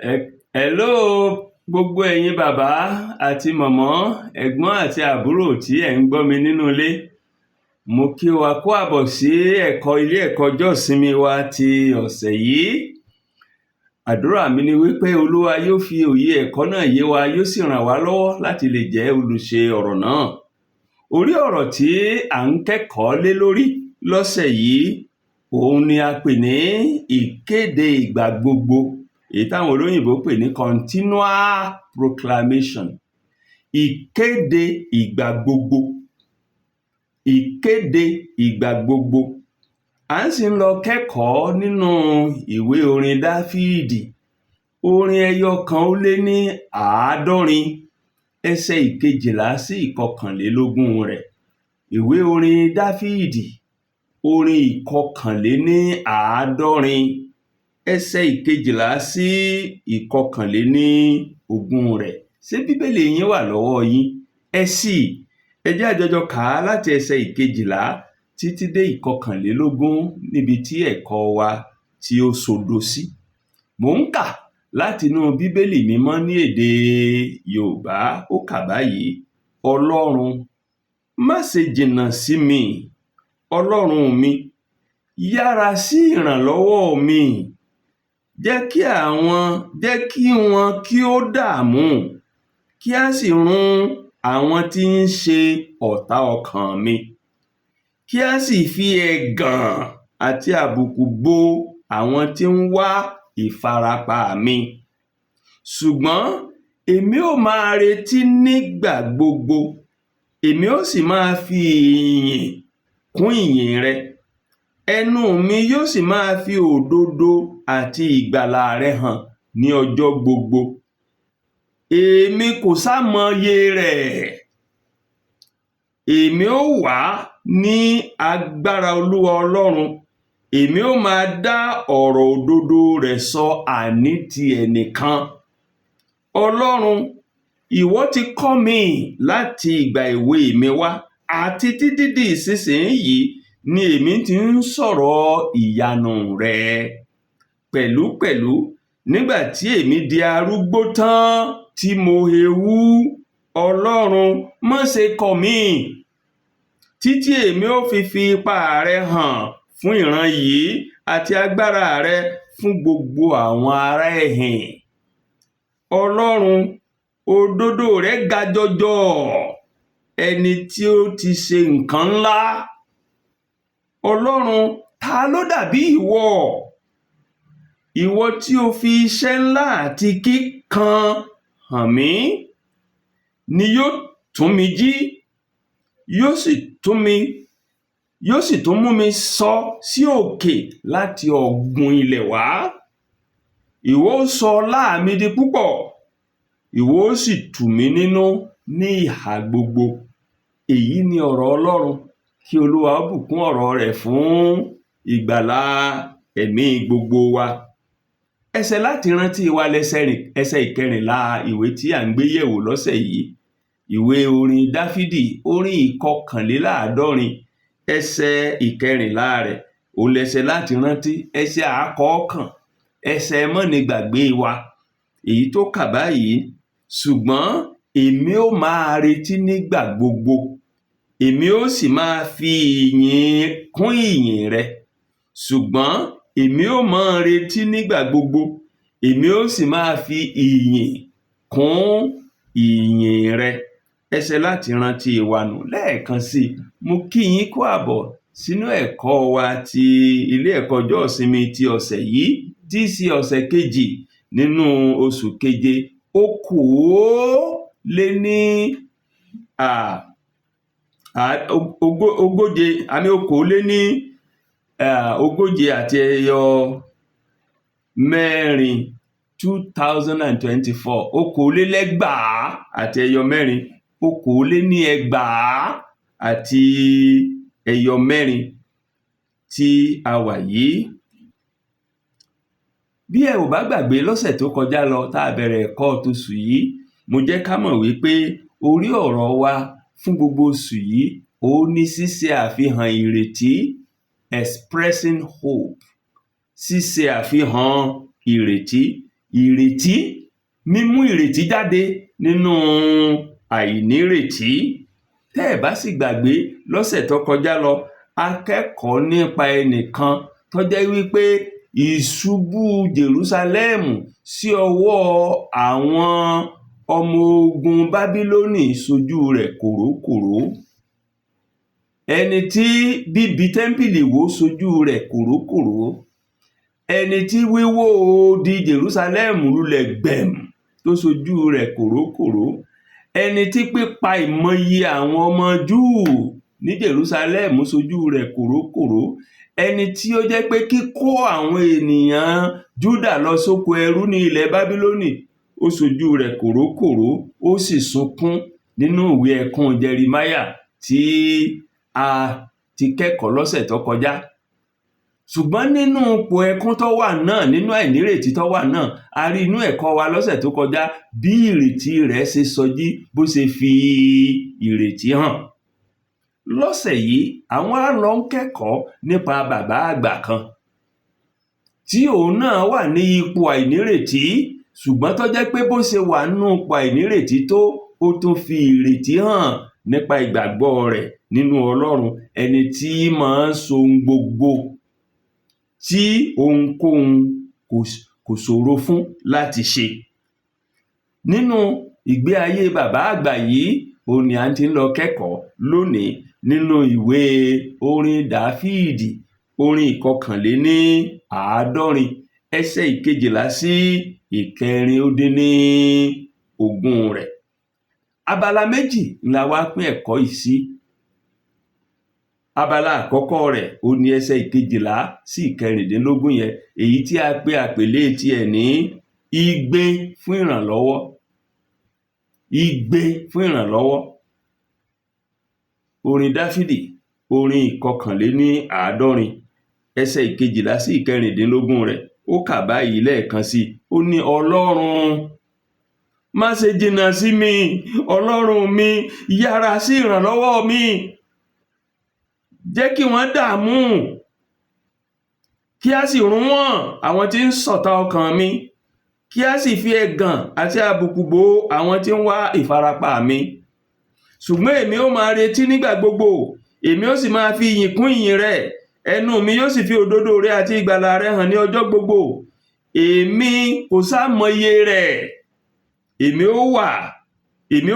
Hello gbogbo ẹ̀yin bàbá àti mọ̀mọ́, ẹ̀gbọ́n àti àbúrò tí ẹ̀ ń gbọ́ mi nínú ilé. Mo kí wa kú àbọ̀ sí ẹ̀kọ́ ilé ẹ̀kọ́ ọjọ́ ìsinmi wa ti ọ̀sẹ̀ yìí. Àdúrà mi ni wípé Olúwa yóò fi òye ẹ̀kọ́ náà yé wa, yóò sì ràn wá lọ́wọ́ láti lè jẹ́ olùṣe ọ̀rọ̀ náà. Orí ọ̀rọ̀ tí à ń kẹ́kọ̀ọ́ lé lórí lọ́sẹ̀ yìí, òun ni a pè ní ìkéde ìgbà gbogbo, èyí táwọn olóyìnbó pè ní continual proclamation. Ìkéde ìgbà gbogbo. Ìkéde ìgbà gbogbo. À ń sì ń lọ kẹ́kọ̀ọ́ nínú ìwé orin Dáfídì, orin 171, ẹsẹ̀ 12 sí 21 rẹ̀. Ìwé orin Dáfídì, orin 71, ẹsẹ̀ 12 sí 21 rẹ̀. Ṣé Bíbélì yín wà lọ́wọ́ yín? Ẹ ṣí i, ẹ jẹ́ á jọjọ kà á láti ẹsẹ̀ 12 títí dé 21 níbi tí ẹ̀kọ́ wa tí ó sodo sí. Mò ń kà látinú Bíbélì Mímọ́ ní èdè Yorùbá. Ó kà báyìí: Ọlọ́run, má ṣe jìnnà sí mi, Ọlọ́run mi, yára sí ìrànlọ́wọ́ mi. Jẹ́ kí wọn kí ó dààmú, kí á sì run àwọn tí ń ṣe ọ̀tá ọkàn mi, kí á sì fi ẹ̀gàn àti àbùkù bo àwọn tí ń wá ìfarapa mi. Ṣùgbọ́n èmi ó máa retí nígbà gbogbo, èmi ó sì máa fi ìyìn kún ìyìn rẹ. Ẹnu mi yóò sì máa fi òdodo àti ìgbàlà rẹ hàn ní ọjọ́ gbogbo. Èmi kò sá mọye rẹ̀. Èmi ó wá ní agbára Olúwa Ọlọ́run, èmi ó máa dá ọ̀rọ̀ òdodo rẹ̀ sọ àní ti ẹnìkan. Ọlọ́run, ìwọ ti kọ́ mi láti ìgbà èwe mi wá, àti títí di ìsinsìnyí ni èmi ti ń sọ̀rọ̀ ìyanu rẹ. Pẹ̀lúpẹ̀lú, nígbà tí èmi di arúgbó tán tí mo hewú, Ọlọ́run, má ṣe kọ̀ mí, títí èmi ó fi ipá rẹ hàn fún ìran yìí àti agbára rẹ fún gbogbo àwọn ará ẹ̀hìn. Ọlọ́run, òdodo rẹ ga jọjọ, ẹni tí ó ti ṣe nǹkan ńlá. Ọlọ́run, ta ló dàbí ìwọ? Ìwọ tí ó fi iṣẹ́ ńlá àti kíkan hàn mí, ni yóò tún mi jí, yóò sì tún mú mi sọ sí òkè láti ọ̀gbun ilẹ̀ wá. Ìwọ ó sọ ọlá mi di púpọ̀, ìwọ ó sì tù mí nínú ní ìhà gbogbo. Èyí ni ọ̀rọ̀ Ọlọ́run. Kí Olúwa ó bùkún ọ̀rọ̀ rẹ̀ fún ìgbàlà ẹ̀mí gbogbo wa. Ẹsẹ̀ láti rántí wa lẹsẹ̀ ẹsẹ̀ 14 ìwé tí à ń gbé yẹ̀wò lọ́sẹ̀ yìí. Ìwé orin Dáfídì, orin 71, ẹsẹ̀ 14 rẹ̀. Òun lẹsẹ̀ láti rántí, ẹsẹ̀ àákọ́kàn, ẹsẹ̀ mọ́nigbàgbé wa. Èyí tó kà báyìí: ṣùgbọ́n èmi ó máa retí nígbà gbogbo, èmi ó sì máa fi ìyìn kún ìyìn rẹ. Ṣùgbọ́n èmi ó máa retí nígbà gbogbo, èmi ó sì máa fi ìyìn kún ìyìn rẹ. Ẹsẹ̀ láti rántí wa nù lẹ́ẹ̀kan sí i. Mo kí yín kú àbọ̀ sínú ẹ̀kọ́ wa ti ilé ẹ̀kọ́ ọjọ́ ìsinmi ti ọ̀sẹ̀ yìí, tí í ṣe ọ̀sẹ̀ kejì nínú oṣù keje, 4040 àmì 2044, 2024, 2024, 2024 tí a wà yìí. Bí ẹ ò bá gbàgbé, lọ́sẹ̀ tó kọjá lọ tá a bẹ̀rẹ̀ ẹ̀kọ́ tóṣù yìí, mo jẹ́ ká mọ̀ wípé orí ọ̀rọ̀ wa fún gbogbo oṣù yìí, òun ní ṣíṣe àfihàn ìrètí, expressing hope. Ṣíṣe àfihàn ìrètí. Ìrètí, mímú ìrètí jáde nínú àìnírètí. Tẹ́ ẹ̀ bá sì gbàgbé, lọ́sẹ̀ tó kọjá lọ, a kẹ́kọ̀ọ́ nípa ẹnìkan tó jẹ́ wípé ìṣubú Jerúsálẹ́mù sí ọwọ́ àwọn ọmọ ogun Bábílónì ṣojú rẹ̀ kòrókòró, ẹni tí bíbi tẹ́ḿpìlì wó ṣojú rẹ̀ kòrókòró, ẹni tí wíwó odi Jerúsálẹ́mù lulẹ̀ gbẹ̀m tó ṣojú rẹ̀ kòrókòró, ẹni tí pípa ìmọye àwọn ọmọ Júù ní Jerúsálẹ́mù ṣojú rẹ̀ kòrókòró, ẹni tí ó jẹ́ pé kíkó àwọn ènìyàn Júdà lọ sóko ẹrú ní ilẹ̀ Bábílónì ó ṣojú rẹ̀ kòrókòró, ó sì sunkún nínú ìwé ẹkún Jẹrimáyà tí a ti kẹ́kọ̀ọ́ lọ́sẹ̀ tó kọjá. Ṣùgbọ́n nínú ipò ẹkún tó wà náà, nínú àìnírètí tó wà náà, a rí inú ẹ̀kọ́ wa lọ́sẹ̀ tó kọjá bí ìrètí rẹ̀ ṣe sọjí, bó ṣe fi ìrètí hàn. Lọ́sẹ̀ yìí, àwọn á lọ ń kẹ́kọ̀ọ́ nípa bàbá àgbà kan tí òun náà wà ní ipò àìnírètí, ṣùgbọ́n tó jẹ́ pé bó ṣe wà nínú ipò àìnírètí tó, ó tún fi ìrètí hàn nípa ìgbàgbọ́ rẹ̀ nínú Ọlọ́run, ẹni tí máa ń ṣohun gbogbo, tí ohunkóhun kò ṣòro fún láti ṣe. Nínú ìgbé ayé bàbá àgbà yìí, òun ni à ń ti lọ kẹ́kọ̀ọ́ lónìí nínú ìwé orin Dáfídì, orin 71, ẹsẹ̀ 12 sí 20 rẹ̀. Abala méjì la wá pín ẹ̀kọ́ yìí sí. Abala àkọ́kọ́ rẹ̀ ó ní ẹsẹ̀ 12 sí 16 yẹn, èyí tí a pè àpèlé tiẹ̀ ní igbe fún ìrànlọ́wọ́. Igbe fún ìrànlọ́wọ́. Orin Dáfídì, orin 71, ẹsẹ̀ 12 sí 16 rẹ̀, ó kà báyìí lẹ́ẹ̀kan sí i. Ó ní, Ọlọ́run, má ṣe jìnnà sí mi, Ọlọ́run mi, yára sí ìrànlọ́wọ́ mi. Jẹ́ kí wọ́n dààmú, kí a sì run wọ́n, àwọn tí ń ṣọ̀tá ọkàn mi, kí a sì fi ẹ̀gàn àti àbùkù bò àwọn tí ń wá ìfarapa mi. Ṣùgbọ́n èmi ó máa retí nígbà gbogbo, èmi ó sì máa fi ìyìn kún ìyìn rẹ, ẹnu mi yóò sì fi òdodo rẹ àti ìgbàlà rẹ hàn ní ọjọ́ gbogbo. Èmi kò sá mọye rẹ̀, èmi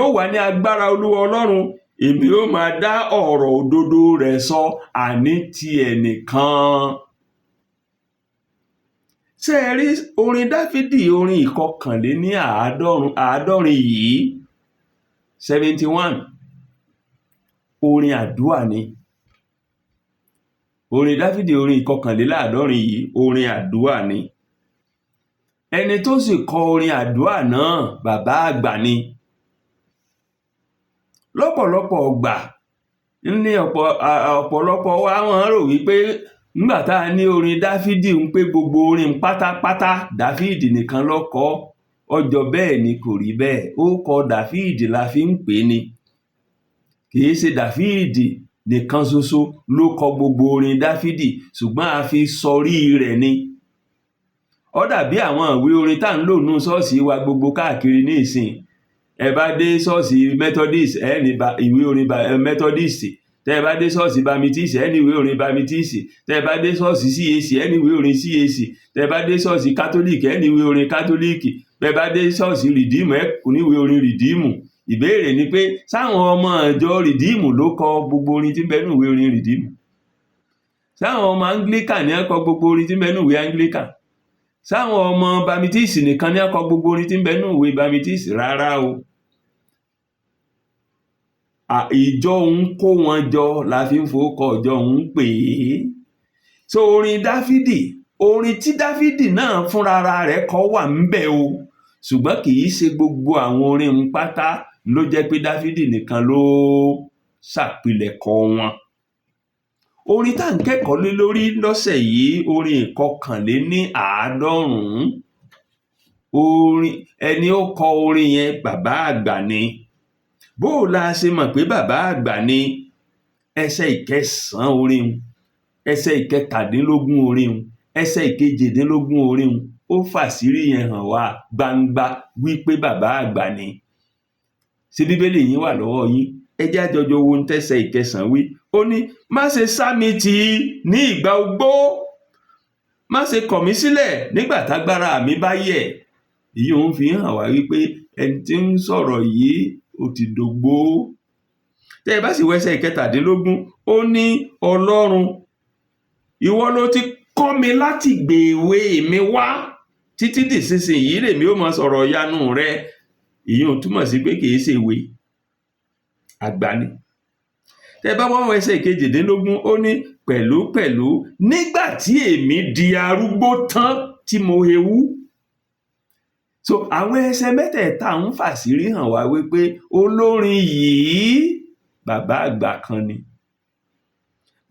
ó wà ní agbára Olúwa Ọlọ́run, èmi ó máa dá ọ̀rọ̀ òdodo rẹ̀ sọ, àní ti ẹnìkan. Ṣé ẹ rí orin Dáfídì, orin 71 yìí, 71, orin àdúà ni. Orin Dáfídì, orin 71 yìí, orin àdúà ni. Ẹni tó sì kọ orin àdúà náà, bàbá àgbà ni. Lọ́pọ̀lọpọ̀ ọgbà ní ọ̀pọ̀lọpọ̀ wa máa ń rò wípé nígbà tá a ní orin Dáfídì ń pé gbogbo orin pátápátá Dáfídì nìkan ló kọ, ọjọ́ bẹ́ẹ̀ ni kò rí bẹ́ẹ̀. Ó kọ Dáfídì la fi ń pè ní. Kì í ṣe Dáfídì nìkan ṣoṣo ló kọ gbogbo orin Dáfídì, ṣùgbọ́n a fi sọrí rẹ̀ ni. Ó dàbí àwọn ìwé orin tá ń lò nínú ṣọ́ọ̀ṣì wa gbogbo káàkiri ní ìsìn. Ẹ bá dé ṣọ́ọ̀ṣì Methodist, ẹ ní ìwé orin Methodist. Tẹ́ ẹ bá dé ṣọ́ọ̀ṣì Baptist, ẹ ní ìwé orin Baptist. Tẹ́ ẹ bá dé ṣọ́ọ̀ṣì CAC, ẹ ní ìwé orin CAC. Tẹ́ ẹ bá dé ṣọ́ọ̀ṣì Catholic, ẹ ní ìwé orin Catholic. Bẹ́ ẹ bá dé ṣọ́ọ̀ṣì Redeem, ẹ ní ìwé orin Redeem. Ìbéèrè ni pé sáwọn ọmọ ìjọ Redeem ló kọ gbogbo orin tí ń bẹ nínú ìwé orin Redeem? Sáwọn ọmọ Anglican ní kọ gbogbo orin tí ń bẹ nínú ìwé Anglican? Sáwọn ọmọ Baptist nìkan ní kọ gbogbo orin tí ń bẹ nínú ìwé Baptist? Rárá o. Ìjọ ń kó wọn jọ la fi ń fowókọ ìjọ ń pè é. So orin Dáfídì, orin tí Dáfídì náà fúnra rẹ̀ kọ wà ńbẹ̀ o, ṣùgbọ́n kì í ṣe gbogbo àwọn orin ń pátá ló jẹ́ pé Dáfídì nìkan ló ṣàpilẹ̀kọ wọn. Orin tá ń kẹ́kọ̀ọ́ lé lórí lọ́sẹ̀ yìí, orin 91, orin ẹni ó kọ orin yẹn bàbá àgbà ni. Bó o la ṣe mọ̀ pé bàbá àgbà ni? Ẹsẹ̀ 9 orin, ẹsẹ̀ 17 orin, ẹsẹ̀ 18 orin, Ó fàṣírí yẹn hàn wá gbangba wípé bàbá àgbà ni. Ṣé Bíbélì yín wà lọ́wọ́ yín? Ẹ jẹ́ á jọjọ wo ohun tẹ́sẹ̀ ìkẹsàn-án wí. Ó ní, má ṣe sá mi tì í ní ìgbà ogbó, má ṣe kọ̀ mí sílẹ̀ nígbà tágbára mi bá yẹ̀. Èyí ń fi hàn wá wípé ẹni tí ń sọ̀rọ̀ yìí ó ti dògbó. Tẹ́ ẹ bá sì wo ẹsẹ̀ ìkẹtàdínlógún, ó ní, Ọlọ́run, ìwọ ló ti kọ́ mi láti ìgbà èwe mi wá, títí dìsinsìnyí lèmi ó máa sọ̀rọ̀ ìyanu rẹ. Èyí ò túmọ̀ sí pé kì í ṣe ìwé, àgbà ni. Tẹ́ ẹ bá wá ẹsẹ̀ ìkejìdínlógún, ó ní, pẹ̀lúpẹ̀lú nígbà tí èmi di arúgbó tán tí mo hewú. So àwọn ẹsẹ̀ mẹ́tẹ̀ẹ̀ta ń fàṣírí hàn wá wípé olórin yìí bàbá àgbà kan ni.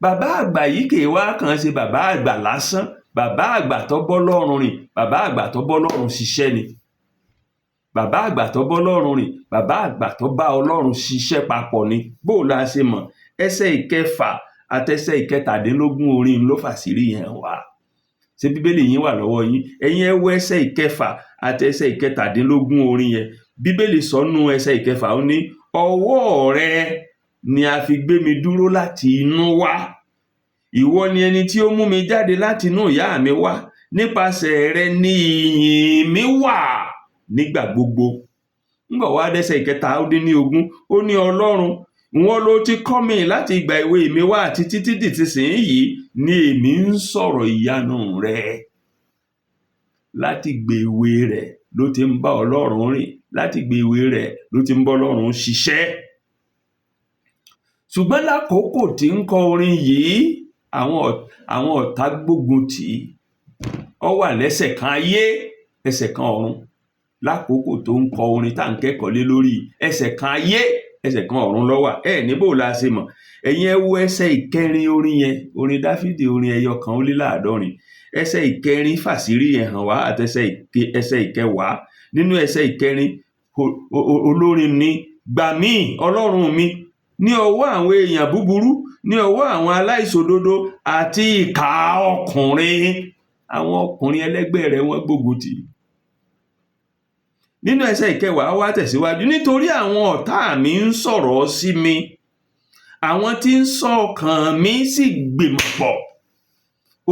Bàbá àgbà yìí kì í wá kàn ṣe bàbá àgbà lásán, bàbá àgbà tó bọ́ lọ́run rìn, bàbá àgbà tó bọ́ lọ́run ṣiṣẹ́ ni. Bàbá àgbà tó bọ́ lọ́run rìn, bàbá àgbà tó bá Ọlọ́run ṣiṣẹ́ papọ̀ ni. Bó la ṣe mọ̀? Ẹsẹ̀ ìkẹfà àtẹsẹ̀ ìkẹtàdínlógún orin ló fàṣírí yẹn wá. Ṣé Bíbélì yín wà lọ́wọ́ yín? Ẹ̀yin ẹ wo ẹsẹ̀ ìkẹfà àti ẹsẹ̀ ìkẹtàdínlógún orin yẹn. Bíbélì sọ nú ẹsẹ̀ ìkẹfà, ó ní, ọwọ́ rẹ ni a fi gbé mi dúró láti inú wá. Ìwọ ni ẹni tí ó mú mi jáde láti inú ìyá mi wá. Nípasẹ̀ rẹ ni ìyìn mi wà nígbà gbogbo. Ńgbà wá dẹ́sẹ̀ ìkẹta ó dín ní ogún, ó ní, Ọlọ́run, ìwọ ló ti kọ́ mi láti ìgbà èwe mi wá àti títí dìsinsìnyí ni èmi ń sọ̀rọ̀ ìyanu rẹ. Láti ìgbà èwe rẹ̀ ló ti ń bá Ọlọ́run rìn, láti ìgbà èwe rẹ̀ ló ti ń bá Ọlọ́run ṣiṣẹ́. Ṣùgbọ́n lákòókò tí ń kọ orin yìí, àwọn ọ̀tá gbógun tì í. Ó wà lẹ́sẹ̀ kan ayé, ẹsẹ̀ kan ọ̀run. Lákòókò tó ń kọ orin tá à ń kẹ́kọ̀ọ́ lé lórí, ẹsẹ̀ kan ayé, ẹsẹ̀ kan ọ̀run ló wà. Ẹ ní bò la ṣe mọ̀. Ẹ̀yin ẹ wo ẹsẹ̀ ìkẹrin orin yẹn, orin Dáfídì, orin 171. Ẹsẹ̀ ìkẹrin fàṣírí yẹn hàn wá àti ẹsẹ̀ ìkẹwàá. Nínú ẹsẹ̀ ìkẹrin, olórin ní, gbà mí, Ọlọ́run mi, ní ọwọ́ àwọn èèyàn búburú, ní ọwọ́ àwọn aláìṣòdodo àti ìkà ọkùnrin. Àwọn ọkùnrin ẹlẹ́gbẹ́ rẹ̀ wọ́n gbógun tì í. Nínú ẹsẹ̀ ìkẹwàá wá tẹ̀síwájú, nítorí àwọn ọ̀tá mi ń sọ̀rọ̀ sí mi, àwọn tí ń ṣọ́ ọkàn mi sì gbìmọ̀ pọ̀.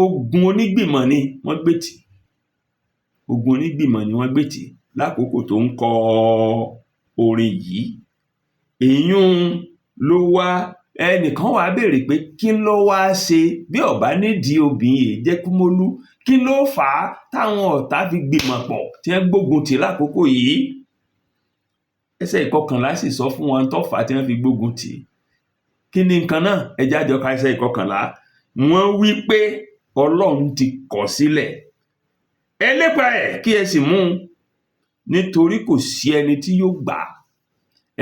Ogun onígbìmọ̀ ni wọ́n gbé tì. Ogun onígbìmọ̀ ni wọ́n gbé tì lákòókò tó ń kọ orin yìí. Èyún ló wá ẹnìkan wá béèrè pé kí ló wá ṣe bí ó bá nídìí obìnrin yìí jẹ́ Kúmólú, kí ló fà á táwọn ọ̀tá fi gbìmọ̀ pọ̀ tí wọ́n gbógun tì lákòókò yìí? Ẹsẹ̀ ìkọkànlá sì sọ fún wọn tó fà á tí wọ́n fi gbógun tì. Kí ni nǹkan náà? Ẹ jẹ́ á jọ ka ẹsẹ̀ ìkọkànlá. Wọ́n wí pé Ọlọ́run ti kọ̀ sílẹ̀. Ẹ lépa ẹ̀ kí ẹ sì mú un, nítorí kò sí ẹni tí yóò gbà á.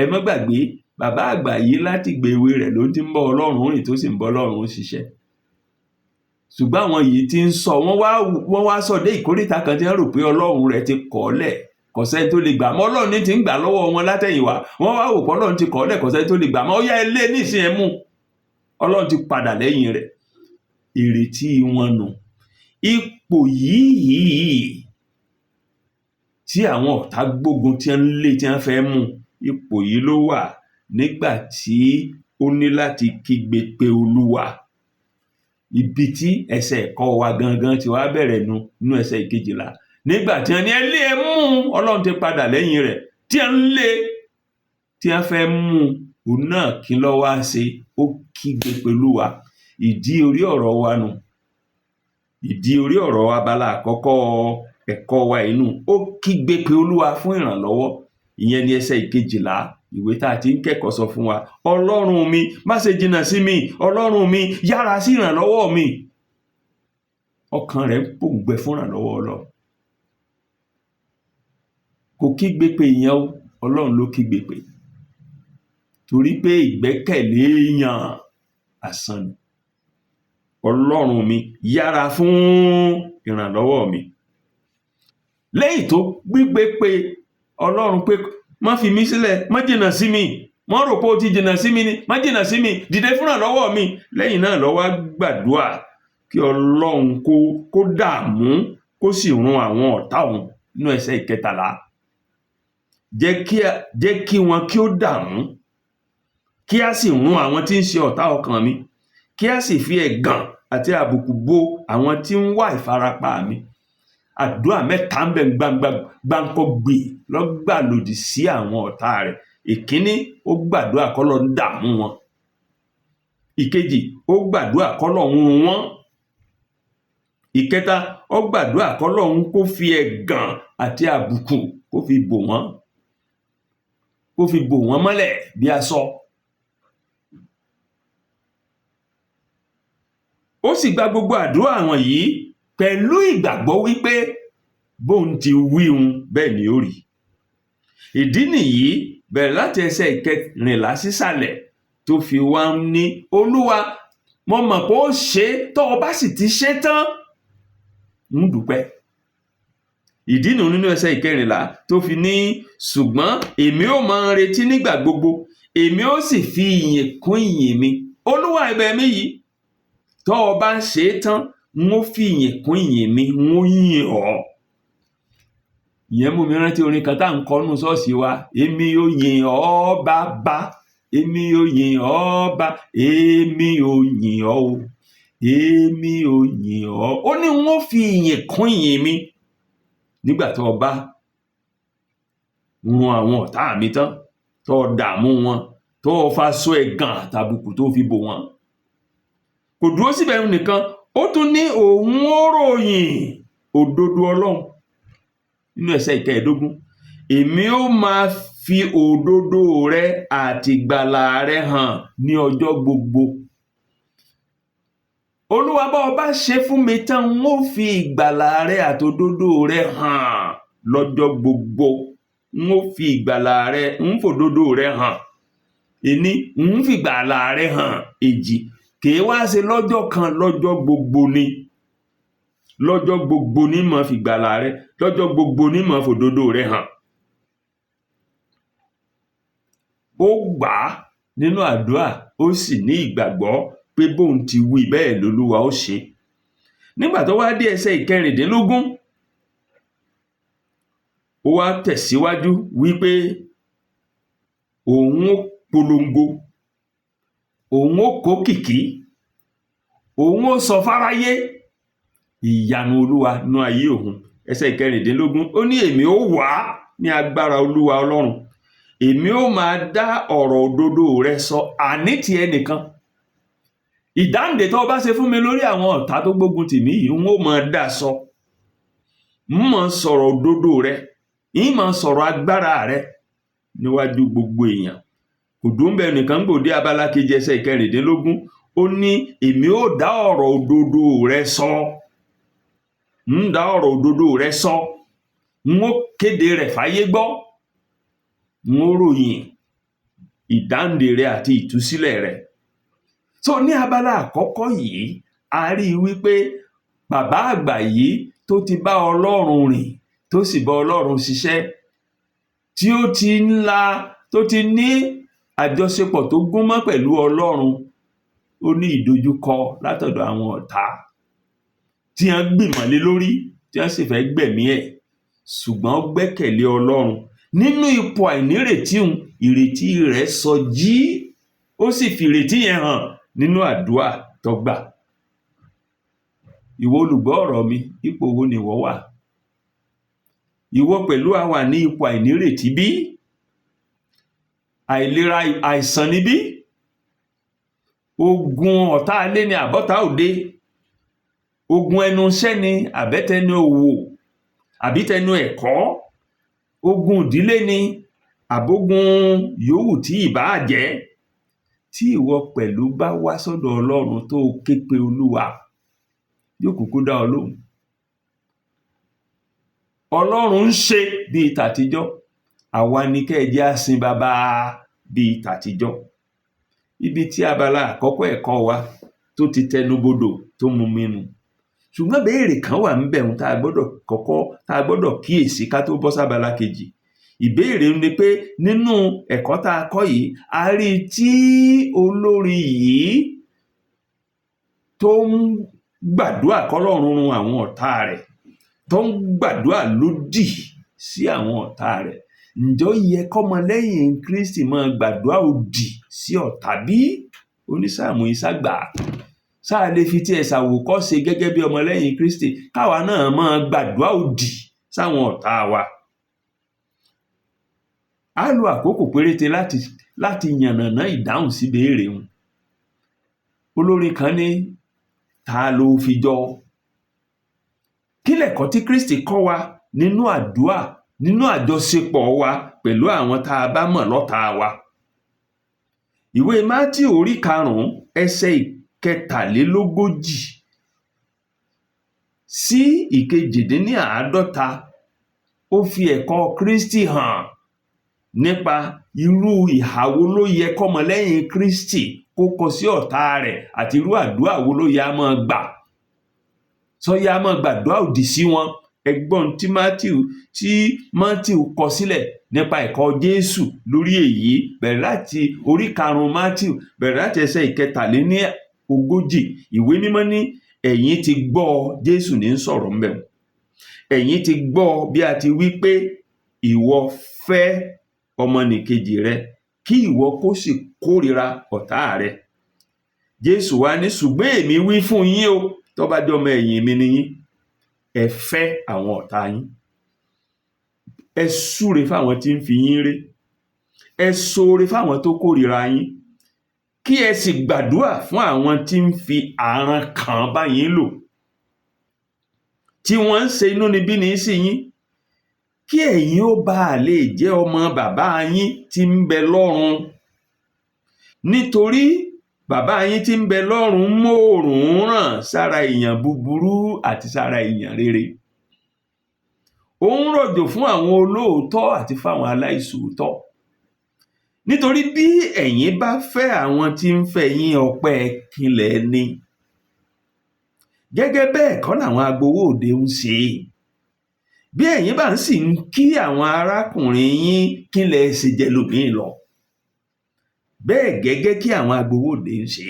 Ẹ má gbàgbé, bàbá àgbà yìí láti ìgbà èwe rẹ̀ ló ti ń bá Ọlọ́run rìn tó sì ń bá Ọlọ́run ṣiṣẹ́. Ṣùgbọ́n àwọn yìí ti ń sọ, wọ́n wá sọ dé ìkóríta kan tí wọ́n rò pé Ọlọ́run rẹ̀ ti kọ̀ ọ́ lẹ̀, kò sẹ́ni tó lè gbà mọ́. Ọlọ́run ní ti ń gbà lọ́wọ́ wọn látẹ̀yìnwá. Wọ́n wá wò pé Ọlọ́run ti kọ̀ ọ́ lẹ̀, kò sẹ́ni tó lè gbà mọ́. Ó yá, ẹ lé nísìnyí, ẹ mú. Ọlọ́run ti padà lẹ́yìn rẹ̀. Ìrètí wọn nù. Ipò yìí tí àwọn ọ̀tá gbógun tí wọ́n ń lé tí wọ́n fẹ́ mú, ipò yìí ló wà nígbà tí ó ní láti kígbe pe Olúwa. Ibi tí ẹsẹ̀ ẹ̀kọ́ wa gangan ti wá bẹ̀rẹ̀ nu nínú ẹsẹ̀ ìkejìlá. Nígbà tí wọ́n ní ẹ lé ẹ mú, Ọlọ́run ti padà lẹ́yìn rẹ̀. Tí wọ́n ń lé, tí wọ́n fẹ́ mú, òun náà kí ló wá ṣe? Ó kígbe pẹ̀lú wa. Ìdí orí ọ̀rọ̀ wa nù. Ìdí orí ọ̀rọ̀ abala àkọ́kọ́ ẹ̀kọ́ wa inú. Ó kígbe pe Olúwa fún ìrànlọ́wọ́. Ìyẹn ni ẹsẹ̀ ìkejìlá ìwé tá a ti ń kẹ́kọ̀ọ́ sọ fún wa. Ọlọ́run mi, má ṣe jìnnà sí mi. Ọlọ́run mi, yára sí ìrànlọ́wọ́ mi. Ọkàn rẹ̀ ń pòǹgbẹ fún ìrànlọ́wọ́ Ọlọ́run. Kò kígbe pé ìyẹn o, Ọlọ́run ló kígbe pé. Torí pé ìgbẹ́kẹ̀lé èèyàn asán ni. Ọlọ́run mi, yára fún ìrànlọ́wọ́ mi. Lẹ́yìn tó gbígbe pé Ọlọ́run pé má fi mí sílẹ̀, má jìnnà sí mi, má rò pé o ti jìnnà sí mi ni, má jìnnà sí mi, dìde fún ìrànlọ́wọ́ mi. Lẹ́yìn náà ló wá gbàdúà kí Ọlọ́run kó dààmú, kó sì run àwọn ọ̀tá òun nínú ẹsẹ̀ 13. Jẹ́ kí wọn kí ó dààmú, kí á sì run àwọn tí ń ṣe ọ̀tá ọkàn mi, kí á sì fi ẹ̀gàn àti àbùkù bo àwọn tí ń wá ìfarapa mi. Àdúrà mẹ́ta ń bẹ gbangba gbáǹkọ́gbè lọ́gbà lòdì sí àwọn ọ̀tá rẹ̀. Ìkíní, ó gbàdúrà kọ́lọ́run dààmú wọn. Ìkejì, ó gbàdúrà kọ́lọ́run run wọ́n. Ìkẹta, ó gbàdúrà kọ́lọ́run kó fi ẹ̀gàn àti àbùkù kó fi bò wọ́n, kó fi bò wọ́n mọ́lẹ̀ bí aṣọ. Ó sì gba gbogbo àdúrà wọ̀nyí pẹ̀lú ìgbàgbọ́ wípé bóun ti wíhun bẹ́ẹ̀ ni ó rí. Ìdí nìyí, bẹ̀rẹ̀ láti ẹsẹ̀ 14 sísàlẹ̀, tó fi wá ń ní, Olúwa, mo mọ̀ pé ó ṣe é, tó o bá sì ti ṣe tán, ń dúpẹ́. Ìdí nù nínú ẹsẹ̀ 14 tó fi ní, ṣùgbọ́n èmi ó máa retí nígbà gbogbo, èmi ó sì fi ìyìn kún ìyìn mi. Olúwa, ẹ̀bẹ̀ mi yìí, tó o bá ṣe é tán, n ó fi ìyìn kún ìyìn mi, n ó yìn ọ́. Ìyẹn mú mi rántí orin kan tá à ń kọ nínú ṣọ́ọ̀ṣì wa. Èmi ó yìn ọ́ bàbá, èmi ó yìn ọ́ bá, èmi ó yìn ọ́ o, èmi ó yìn ọ́. Ó ní n ó fi ìyìn kún ìyìn mi nígbà tó o bá run àwọn ọ̀tá mi tán, tó o dààmú wọn, tó o faṣọ ẹ̀gàn àtàbùkù tó fi bò wọ́n. Kò dúró síbẹ̀ nìkan, ó tún ní òun ó ròyìn òdodo Ọlọ́run nínú ẹsẹ̀ 15. Èmi ó máa fi òdodo rẹ àti ìgbàlà rẹ hàn ní ọjọ́ gbogbo. Olúwa, bá ọ bá ṣe fún mi tán, n ó fi ìgbàlà rẹ àti òdodo rẹ hàn lọ́jọ́ gbogbo. N ó fi ìgbàlà rẹ, n fòdodo rẹ hàn. Ení, n fi ìgbàlà rẹ hàn. Èjì, kìí wá ṣe lọ́jọ́ kan, lọ́jọ́ gbogbo ni. Lọ́jọ́ gbogbo ní mọ̀ fi ìgbàlà rẹ, lọ́jọ́ gbogbo ní mọ̀ fòdodo rẹ hàn. Ó gbà á nínú àdúrà, ó sì ní ìgbàgbọ́ pé bóun ti wí bẹ́ẹ̀ lolúwa ó ṣe. Nígbà tó wá dé ẹsẹ̀ 16, ó wá tẹ̀síwájú wípé òun ó polongo, òun ó kó kìkí, òun ó sọ fáráyé ìyanu Olúwa nínú ayé òun. Ẹsẹ̀ 16, ó ní èmi ó wá ní agbára Olúwa Ọlọ́run, èmi ó máa dá ọ̀rọ̀ òdodo rẹ sọ, àní ti ẹnìkan. Ìdáǹdè tó o bá ṣe fún mi lórí àwọn ọ̀tá tó gbógun tì mí yìí, n ó máa dá sọ. N máa sọ̀rọ̀ òdodo rẹ, n máa sọ̀rọ̀ agbára rẹ níwájú gbogbo èèyàn. Kò dùn bẹ́ẹ̀ nìkan, gbòde abala kejì ẹsẹ̀ 16, ó ní èmi ó dá ọ̀rọ̀ òdodo rẹ sọ. Ń dá ọ̀rọ̀ òdodo rẹ sọ, n ó kéde rẹ̀ fáyé gbọ́, n ó ròyìn ìdáǹdè rẹ àti ìtúsílẹ̀ rẹ. So ní abala àkọ́kọ́ yìí, a rí i wípé bàbá àgbà yìí tó ti bá Ọlọ́run rìn, tó sì bá Ọlọ́run ṣiṣẹ́, tí ó ti ń la, tó ti ní àjọṣepọ̀ tó gúnmọ́ pẹ̀lú Ọlọ́run, ó ní ìdojúkọ látọ̀dọ̀ àwọn ọ̀tá tí wọ́n gbìmọ̀ lé lórí, tí wọ́n sì fẹ́ gbẹ̀mí ẹ̀, ṣùgbọ́n ó gbẹ́kẹ̀lé Ọlọ́run. Nínú ipò àìnírètí òun, ìrètí rẹ̀ sọ jí, ó sì fi ìrètí yẹn hàn nínú àdúrà tó gbà. Ìwọ olùgbọ́ ọ̀rọ̀ mi, ipò wo ni ìwọ wà? Ìwọ pẹ̀lú a wà ní ipò àìnírètí bí? Àìlera àìsàn níbí? Ogun ọ̀tá ilé ni àbọ́tá òde? Ogun ẹnu iṣẹ́ ni àbẹ́tẹnu òwò àbítẹnu ẹ̀kọ́? Ogun ìdílé ni àbógun yòówù tí ìbáà jẹ́? Tí ìwọ pẹ̀lú bá wá sọ́dọ̀ Ọlọ́run tó ké pe Olúwa, yóò kúkú dá ọ lóhùn. Ọlọ́run ń ṣe bíi tàtijọ́, àwa ni kẹ́ ẹ jẹ́ á sin bàbá bíi tàtijọ́. Ibi tí abala àkọ́kọ́ ẹ̀kọ́ wa tó ti tẹnubodò tó mú mi nù. Ṣùgbọ́n béèrè kan wà ńbẹ̀ ohun tá a gbọ́dọ̀ kọ́kọ́, tá a gbọ́dọ̀ kíyèsí ká tó bọ́ sábala kejì. Ìbéèrè ni pé nínú ẹ̀kọ́ tá a kọ́ yìí, a rí i tí olórin yìí tó ń gbàdúrà kọ́lọ́run run àwọn ọ̀tá rẹ̀, tó ń gbàdúrà lódì sí àwọn ọ̀tá rẹ̀. Ǹjẹ́ ó yẹ kọ́mọlẹ́yìn Kristi máa gbàdúrà òdì sí ọ̀tá bí? Onísáàmù yìí ságbà sáà lè fi tiẹ̀ ṣàwòkọ́ṣe gẹ́gẹ́ bí ọmọlẹ́yìn Kristi káwa náà máa gbàdúrà òdì sáwọn ọ̀tá wa. Á lo àkókò péréte láti yànnàná ìdáhùn sí ìbéèrè un. Olórin kan ní, ta lo fi jọ? Kí lẹ̀kọ́ tí Kristi kọ́ wa nínú àdúà, nínú àjọṣepọ̀ wa pẹ̀lú àwọn tá a bá mọ̀ lọ́tàá wa? Ìwé Mátíù orí 5 ẹsẹ̀ 43 sí 48, ó fi ẹ̀kọ́ Kristi hàn nípa irú ìhà wo ló yẹ kọ́mọlẹ́yìn Kristi kó kọ sí ọ̀tá rẹ̀ àti irú àdúà wo ló yẹ á máa gbà. Só yẹ á máa gbàdúà òdì sí wọn? Ẹ gbọ́ ohun tí Mátíù kọ sílẹ̀ nípa ẹ̀kọ́ Jésù lórí èyí. Bẹ̀rẹ̀ láti orí 5 Mátíù, bẹ̀rẹ̀ láti ẹsẹ̀ 43. Ìwé Mímọ́ ní, ẹ̀yin ti gbọ́, Jésù ní ń sọ̀rọ̀ ńbẹ̀. Ẹ̀yin ti gbọ́ bí a ti wí pé, ìwọ fẹ́ ọmọnìkejì rẹ, kí ìwọ kó sì kórìíra ọ̀tá rẹ. Jésù wá ní, ṣùgbọ́n èmi wí fún yín o, tó bá jẹ́ ọmọ ẹ̀yìn mi ni yín, ẹ fẹ́ àwọn ọ̀tá yín, ẹ súre fáwọn tí ń fi yín ré, ẹ ṣoore fáwọn tó kórìíra yín, kí ẹ sì gbàdúà fún àwọn tí ń fi àrankàn bá yín lò, tí wọ́n ń ṣe inúnibíni sí yín, kí ẹ̀yin ó bá lè jẹ́ ọmọ bàbá yín tí ń bẹ lọ́run. Nítorí bàbá yín tí ń bẹ lọ́run móòrùn ràn sára èèyàn búburú àti sára èèyàn rere. Ó ń rọ̀jò fún àwọn olóòótọ́ àti fáwọn aláìṣòótọ́. Nítorí bí ẹ̀yin bá fẹ́ àwọn tí ń fẹ́ yín, ọpẹ́ kí lẹ ní? Gẹ́gẹ́ bẹ́ẹ̀ kọ́ làwọn agbowó òde ń ṣe. Bí ẹ̀yin bá sì ń kí àwọn arákùnrin yín, kí lẹ ṣe jẹ lòmíì lọ? Bẹ́ẹ̀ gẹ́gẹ́ kí àwọn agbowó òde ń ṣe.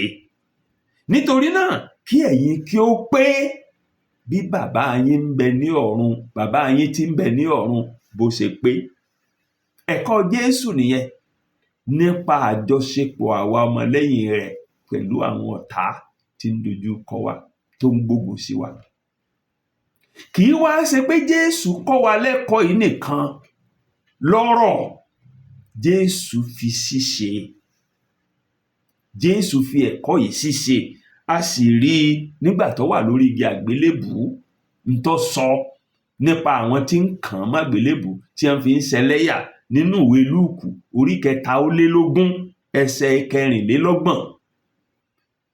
Nítorí náà, kí ẹ̀yin kí ó pé bí bàbá yín ń bẹ ní ọ̀run, bàbá yín tí ń bẹ ní ọ̀run bó ṣe pé. Ẹ̀kọ́ Jésù nìyẹn nípa àjọṣepọ̀ àwa ọmọlẹ́yìn rẹ̀ pẹ̀lú àwọn ọ̀tá tí ń dojú kọ wa, tó ń gbógun sí wa. Kì í wá ṣe pé Jésù kọ́ wa lẹ́kọ̀ọ́ yìí nìkan lọ́rọ̀, Jésù fi ṣíṣe. Jésù fi ẹ̀kọ́ yìí ṣíṣe. A sì rí i nígbà tó wà lórí igi àgbélébùú, n tó sọ nípa àwọn tí ń kàn án mágbélébùú, tí wọ́n fi ń ṣẹlẹ́yà nínú ìwé Lúùkù orí 23 ẹsẹ̀ 24.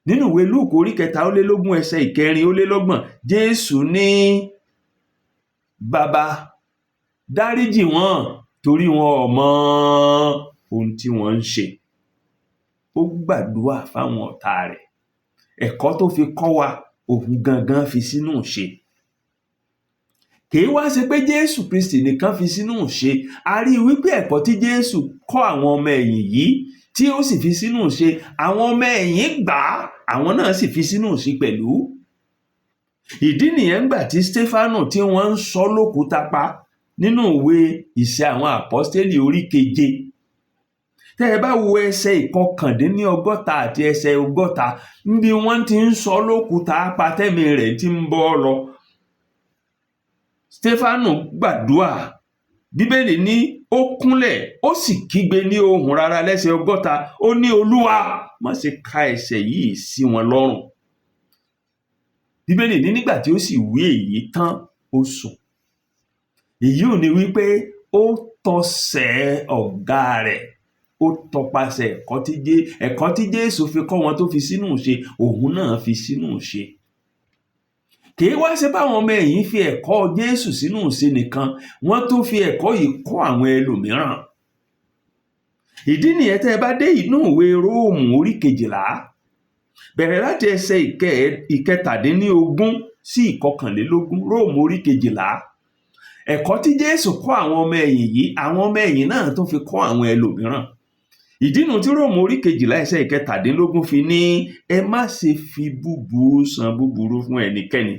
Nínú ìwé Lúùkù orí 23 ẹsẹ̀ 24, Jésù ní, Bàbá, dáríjì wọ́n, torí wọn ò mọ ohun tí wọ́n ń ṣe. Ó gbàdúà fáwọn ọ̀tá rẹ̀. Ẹ̀kọ́ tó fi kọ́ wa, òun gangan fi sínú ìṣe. Kì í wá ṣe pé Jésù Kristi nìkan fi sínú ìṣe. A rí i wípé ẹ̀kọ́ tí Jésù kọ́ àwọn ọmọ ẹ̀yìn yìí tí ó sì fi sínú ìṣe, àwọn ọmọ ẹ̀yìn gbà á, àwọn náà sì fi sínú ìṣe pẹ̀lú. Ìdí nìyẹn ńgbà tí Stefanu tí wọ́n ń sọ lókùúta pa nínú ìwé Ìṣe àwọn Àpọ́stélì orí 7. Tẹ́ ẹ bá wo ẹsẹ̀ 59 àti ẹsẹ̀ 60, níbi wọ́n ti ń sọ lókùúta pa tẹ́mi rẹ̀ ti ń bọ́ lọ. Stefanu gbàdúà. Bíbélì ní ó kúnlẹ̀, ó sì kígbe ní ohùn rara lẹ́sẹ̀ 60. Ó ní, Olúwa, má ṣe ka ẹ̀ṣẹ̀ yìí sí wọn lọ́rùn. Bíbélì ní nígbà tí ó sì wí èyí tán, ó sùn. Èyí ò ní wípé ó tọsẹ̀ ọ̀gá rẹ̀, ó tọpasẹ̀ ẹ̀kọ́ tí Jésù fi kọ́ wọn tó fi sínú ìṣe, òun náà fi sínú ìṣe. Kì í wá ṣe báwọn ọmọ ẹ̀yìn fi ẹ̀kọ́ Jésù sínú ìṣe nìkan, wọ́n tún fi ẹ̀kọ́ yìí kọ́ àwọn ẹlòmíràn. Ìdí nìyẹn tẹ́ ẹ bá dé inú ìwé Róòmù orí 12, bẹ̀rẹ̀ láti ẹsẹ̀ 17 sí 21, Róòmù orí 12. Ẹ̀kọ́ tí Jésù kọ́ àwọn ọmọ ẹ̀yìn yìí, àwọn ọmọ ẹ̀yìn náà tún fi kọ́ àwọn ẹlòmíràn. Ìdí nu tí Róòmù orí 12 ẹsẹ̀ 17 fi ní, ẹ má ṣe fi búburú san búburú fún ẹnikẹ́ni.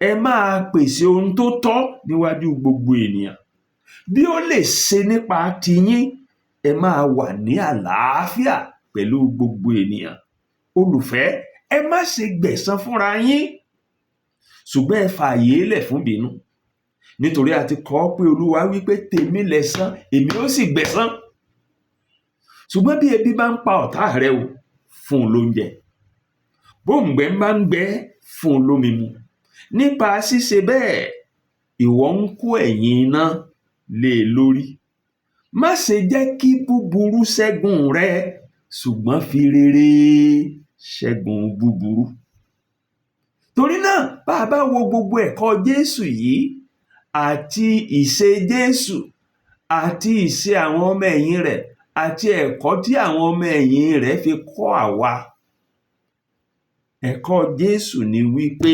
Ẹ máa pèsè ohun tó tọ́ níwájú gbogbo ènìyàn. Bí ó lè ṣe nípa tiyín, ẹ máa wà ní àlàáfíà pẹ̀lú gbogbo ènìyàn. Olùfẹ́, ẹ má ṣe gbẹ̀san fúnra yín, ṣùgbọ́n ẹ fààyè lẹ̀ fún ìbínú. Nítorí a ti kọ ọ́ pé Olúwa wí pé, tèmi lẹ̀san, èmi ó sì gbẹ̀san. Ṣùgbọ́n bí ebi bá ń pa ọ̀tá rẹ o, fún un lóúnjẹ. Bóǹgbẹ bá ń gbẹ, fún un lómi mu. Nípa ṣíṣe bẹ́ẹ̀, ìwọ ń kó ẹ̀yìn iná lé e lórí. Má ṣe jẹ́ kí búburú ṣẹ́gun rẹ, ṣùgbọ́n fi rere ṣẹ́gun búburú. Torí náà, bá a bá wo gbogbo ẹ̀kọ́ Jésù yìí àti ìṣe Jésù àti ìṣe àwọn ọmọ ẹ̀yìn rẹ̀ àti ẹ̀kọ́ tí àwọn ọmọ ẹ̀yìn rẹ̀ fi kọ́ àwa, ẹ̀kọ́ Jésù ni wípé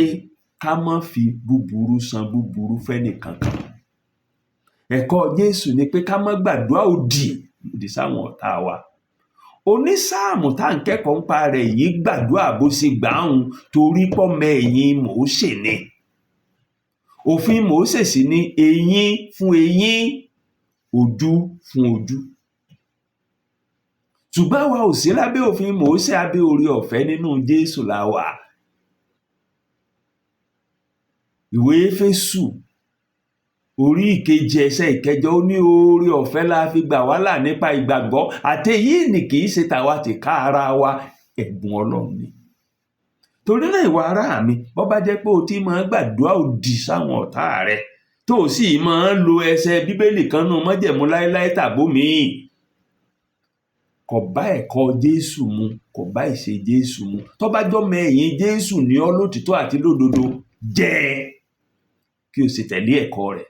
ká má fi búburú san búburú fẹ́nìkankan. Ẹ̀kọ́ Jésù ni pé ká má gbàdúrà òdì lòdì sáwọn ọ̀tá wa. Onísáàmù tá à ń kẹ́kọ̀ọ́ nípa rẹ̀ yìí gbàdúrà bó ṣe gbà á hun torí pọ́mọ ẹ̀yìn Mósè ni. Òfin Mósè sì ni eyín fún eyín, ojú fún ojú. Ṣùgbọ́n àwa ò sí lábẹ́ òfin Mósè, abẹ́ oore ọ̀fẹ́ nínú Jésù la wà. Ìwé Éfésù orí ìkeje ẹsẹ̀ ìkẹjọ, ó ní oore ọ̀fẹ́ la fi gbà wá là nípa ìgbàgbọ́, àti èyí ni kì í ṣe tàwa tìká ara wa, ẹ̀bùn Ọlọ́run ni. Torí náà, ìwọ ará mi, bó bá jẹ́ pé o ti máa ń gbàdúrà òdì sáwọn ọ̀tá rẹ, tó o sì máa ń lo ẹsẹ̀ Bíbélì kan nú májẹ̀mú láéláé tàbómìí, kò bá ẹ̀kọ́ Jésù mu, kò bá ìṣe Jésù mu. Tó bá jọ́mọ ẹ̀yìn Jésù ní ọ́ lótìtọ́ àti lódodo, jẹ́ kí o sì tẹ̀lé ẹ̀kọ́ rẹ̀.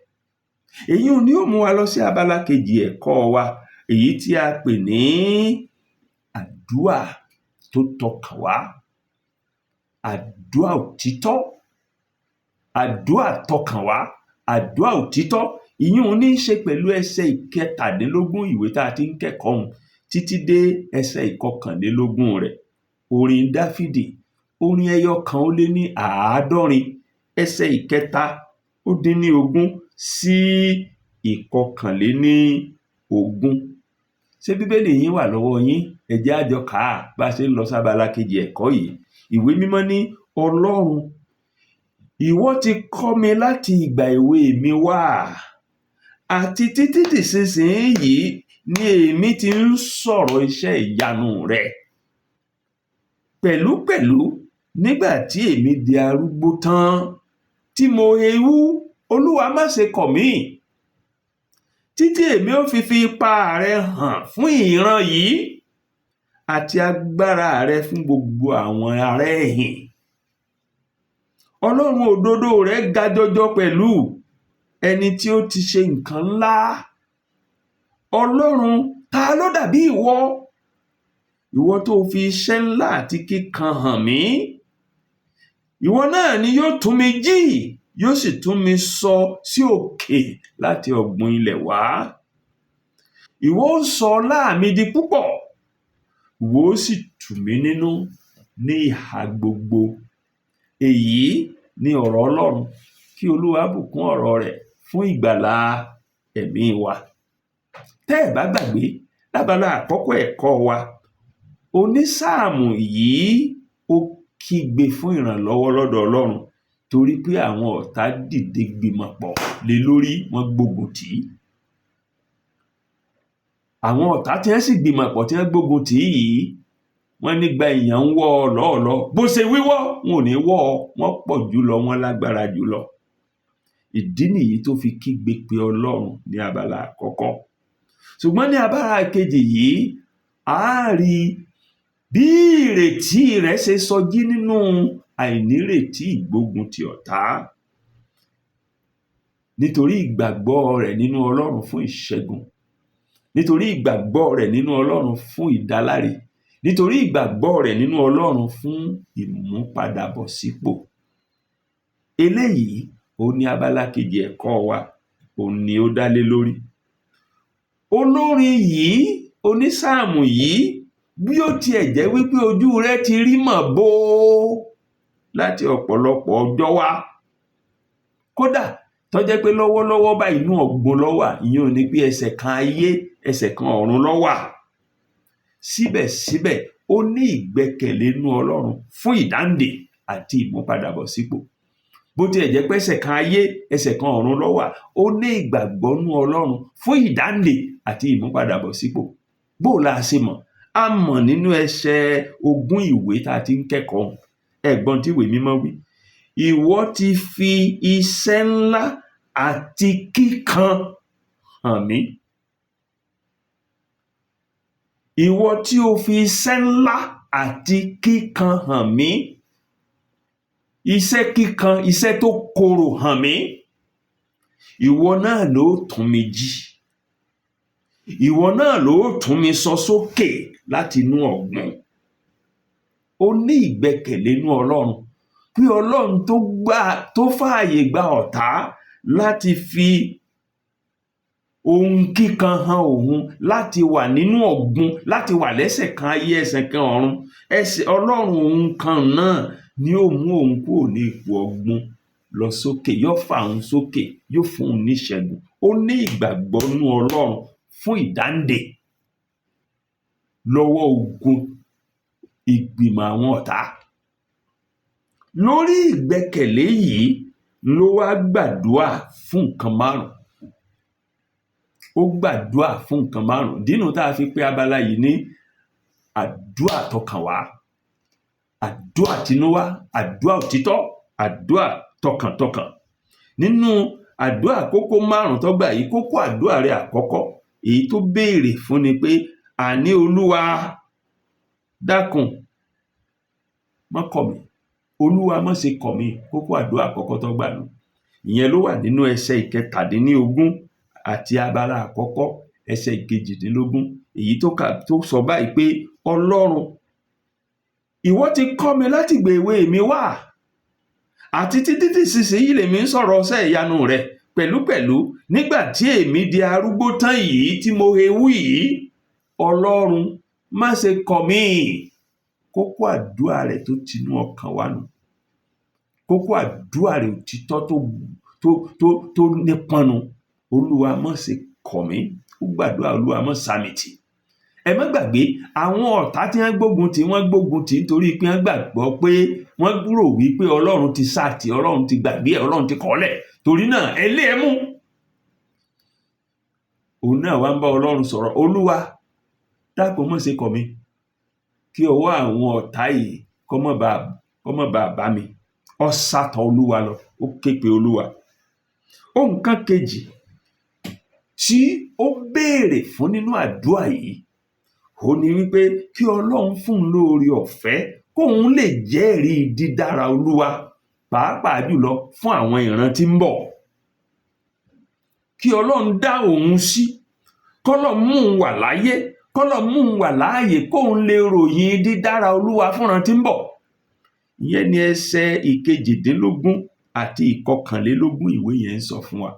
Èyí ni ó mú wa lọ sí abala kejì ẹ̀kọ́ wa, èyí tí a pè ní àdúà tó tọkàn wá, àdúà òtítọ́, àdúà tọkàn wá, àdúà òtítọ́. Ìyún ní í ṣe pẹ̀lú ẹsẹ̀ ìkẹtàdínlógún ìwé tá a ti ń kẹ́kọ̀ọ́ hun títí dé ẹsẹ̀ ìkọkànlélógún rẹ̀. Orin Dáfídì, orin 171, ẹsẹ̀ 19 sí 21. Ṣé Bíbélì yín wà lọ́wọ́ yín? Ẹ jẹ́ á jọ kà á bá a ṣe ń lọ sábala kejì ẹ̀kọ́ yìí. Ìwé mímọ́ ní, Ọlọ́run, ìwọ ti kọ́ mi láti ìgbà èwe mi wá, àti títí dìsinsìnyí ni èmi ti ń sọ̀rọ̀ iṣẹ́ ìyanu rẹ. Pẹ̀lúpẹ̀lú, nígbà tí èmi di arúgbó tán, tí mo hewú, Olúwa má ṣe kọ̀ mí, títí èmi ó fi fi ipá rẹ hàn fún ìran yìí àti agbára rẹ fún gbogbo àwọn ará ẹ̀yìn. Ọlọ́run òdodo rẹ ga jọjọ pẹ̀lú ẹni tí ó ti ṣe nǹkan ńlá. Ọlọ́run, ta ló dàbí ìwọ? Ìwọ tó fi iṣẹ́ ńlá àti kíkan hàn mí. Ìwọ náà ni yóò tún mi jí, yóò sì tún mi sọ sí òkè láti ọ̀gbun ilẹ̀ wá. Ìwọ ó sọ ọlá mi di púpọ̀, ìwọ ó sì tù mí nínú ní ìhà gbogbo. Èyí ni ọ̀rọ̀ Ọlọ́run. Kí Olúwa bùkún ọ̀rọ̀ rẹ̀ fún ìgbàlà ẹ̀mí wa. Tẹ́ ẹ̀ bá gbàgbé, lábala àkọ́kọ́ ẹ̀kọ́ wa, onísáàmù yìí ó kígbe fún ìrànlọ́wọ́ lọ́dọ̀ Ọlọ́run torí pé àwọn ọ̀tá dìde gbìmọ̀pọ̀ lé lórí, wọ́n gbógun tì í. Àwọn ọ̀tá tí wọ́n sì gbìmọ̀pọ̀ tí wọ́n gbógun tì í yìí, wọ́n ní gba èèyàn ń wọ́ ọ lọ́ọ̀lọ́. Bó ṣe wíwọ́, wọn ò ní wọ́ ọ, wọ́n pọ̀ jù lọ, wọ́n lágbára jù lọ. Ìdí nìyí tó fi kígbe pe Ọlọ́run ní abala àkọ́kọ́. Ṣùgbọ́n ní abala kejì yìí, a rí bí ìrètí rẹ̀ ṣe sọjí nínú àìnírètí ìgbógun ti ọ̀tá. Nítorí ìgbàgbọ́ rẹ̀ nínú Ọlọ́run fún ìṣẹ́gun, nítorí ìgbàgbọ́ rẹ̀ nínú Ọlọ́run fún ìdáláre, nítorí ìgbàgbọ́ rẹ̀ nínú Ọlọ́run fún ìmúpadàbọ̀sípò. Eléyìí òun ni abala kejì ẹ̀kọ́ wa, òun ni ó dá lé lórí. Olórin yìí, onísáàmù yìí, bí ó tiẹ̀ jẹ́ wípé ojú rẹ̀ ti rí màbo láti ọ̀pọ̀lọpọ̀ ọjọ́ wá, Kódà tó jẹ́ pé lọ́wọ́lọ́wọ́ báyìí inú ọ̀gbun ló wà, ìyẹn ò ní pé ẹsẹ̀ kan ayé, ẹsẹ̀ kan ọ̀run ló wà. Síbẹ̀síbẹ̀, ó ní ìgbẹ́kẹ̀lé nínú Ọlọ́run fún ìdáǹdè àti ìmúpadàbọ̀sípò. Bó tiẹ̀ jẹ́ pé ẹsẹ̀ kan ayé, ẹsẹ̀ kan ọ̀run ló wà, ó ní ìgbàgbọ́ nínú Ọlọ́run fún ìdáǹdè àti ìmúpadàbọ̀sípò. Bó la ṣe mọ̀? A mọ̀ nínú ẹsẹ̀ 20 ìwé tá a ti ń kẹ́kọ̀ọ́. Ẹ gbọ́n tí ìwé mímọ́ wí. Ìwọ ti fi iṣẹ́ ńlá àti kíkan hàn mí. Ìwọ tí o fi iṣẹ́ ńlá àti kíkan hàn mí. Iṣẹ́ kíkan, iṣẹ́ tó korò hàn mí. Ìwọ náà ló tún mi jí. Ìwọ náà ló tún mi sọ sókè láti inú ọ̀gbun. Ó ní ìgbẹ́kẹ̀lé nínú Ọlọ́run pé Ọlọ́run tó gbà, tó fààyè gba ọ̀tá láti fi ohun kíkan hàn òun, láti wà nínú ọ̀gbun, láti wà lẹ́sẹ̀ kan ayé, ẹsẹ̀ kan ọ̀run, ẹsẹ̀ Ọlọ́run òun kan náà ni ó mú òun kúrò ní ipò ọ̀gbun lọ sókè, yóò fà òun sókè, yóò fún òun ní ìṣẹ́gun. Ó ní ìgbàgbọ́ nínú Ọlọ́run fún ìdáǹdè lọ́wọ́ ogun ìgbìmọ̀ àwọn ọ̀tá. Lórí ìgbẹ́kẹ̀lé yìí ló wá gbàdúà fún nǹkan márùn-ún. Ó gbàdúà fún nǹkan márùn-ún. Dínú tá a fi pé abala yìí ní àdúà tọkànwá, àdúà tinúwá, àdúà òtítọ́, àdúà tọkàntọkàn. Nínú àdúà kókó márùn-ún tó gbà yìí, kókó àdúà rẹ̀ àkọ́kọ́ èyí tó béèrè fún ni pé, àní Olúwa dákun má kọ̀ mí, Olúwa má ṣe kọ̀ mí. Kókó àdúà àkọ́kọ́ tó gbà nù. Ìyẹn ló wà nínú ẹsẹ̀ 17 àti abala àkọ́kọ́ ẹsẹ̀ 18, èyí tó kà tó sọ báyìí pé, Ọlọ́run, ìwọ ti kọ́ mi láti ìgbà èwe mi wá, àti títí tí ìsinsìnyí lèmi ń sọ̀rọ̀ iṣẹ́ ìyanu rẹ. Pẹ̀lúpẹ̀lú nígbà tí èmi di arúgbó tán yìí tí mo hewú yìí, Ọlọ́run má ṣe kọ̀ mí. Kókó àdúà rẹ̀ tó tinú ọkàn wá nù. Kókó àdúà rẹ̀ òtítọ́ tó nípọn nù. Olúwa má ṣe kọ̀ mí. Ó gbàdúà Olúwa má sàmìtì. Ẹ má gbàgbé àwọn ọ̀tá tí wọ́n gbógun tì, wọ́n gbógun tì nítorí pé wọ́n gbàgbọ́ pé wọ́n rò wípé Ọlọ́run ti sá tì, Ọlọ́run ti gbàgbé ẹ̀, Ọlọ́run ti kọ̀ ọ́ lẹ̀. Torí náà ẹ lé ẹ mú. Òun náà wá ń bá Ọlọ́run sọ̀rọ̀. Olúwa dákun má ṣe kọ̀ mí, kí ọwọ́ àwọn ọ̀tá yìí kó má bàa bá mi. Ó sá tọ̀ Olúwa lọ, ó ké pe Olúwa. Ohun kan kejì tí ó béèrè fún nínú àdúà yìí, ó ní wípé kí Ọlọ́run fún un lóore ọ̀fẹ́ kóun lè jẹ́rìí dídára Olúwa, pàápàá jùlọ fún àwọn ìran tí ń bọ̀. Kí Ọlọ́run dá òun sí, kọ́lọ́run mú òun wà láyé, kọ́lọ́run mú òun wà láàyè, kóun lè ròyìn dídára Olúwa fúnran tí ń bọ̀. Ìyẹn ni ẹsẹ̀ 18 àti 21 ìwé yẹn ń sọ fún wa.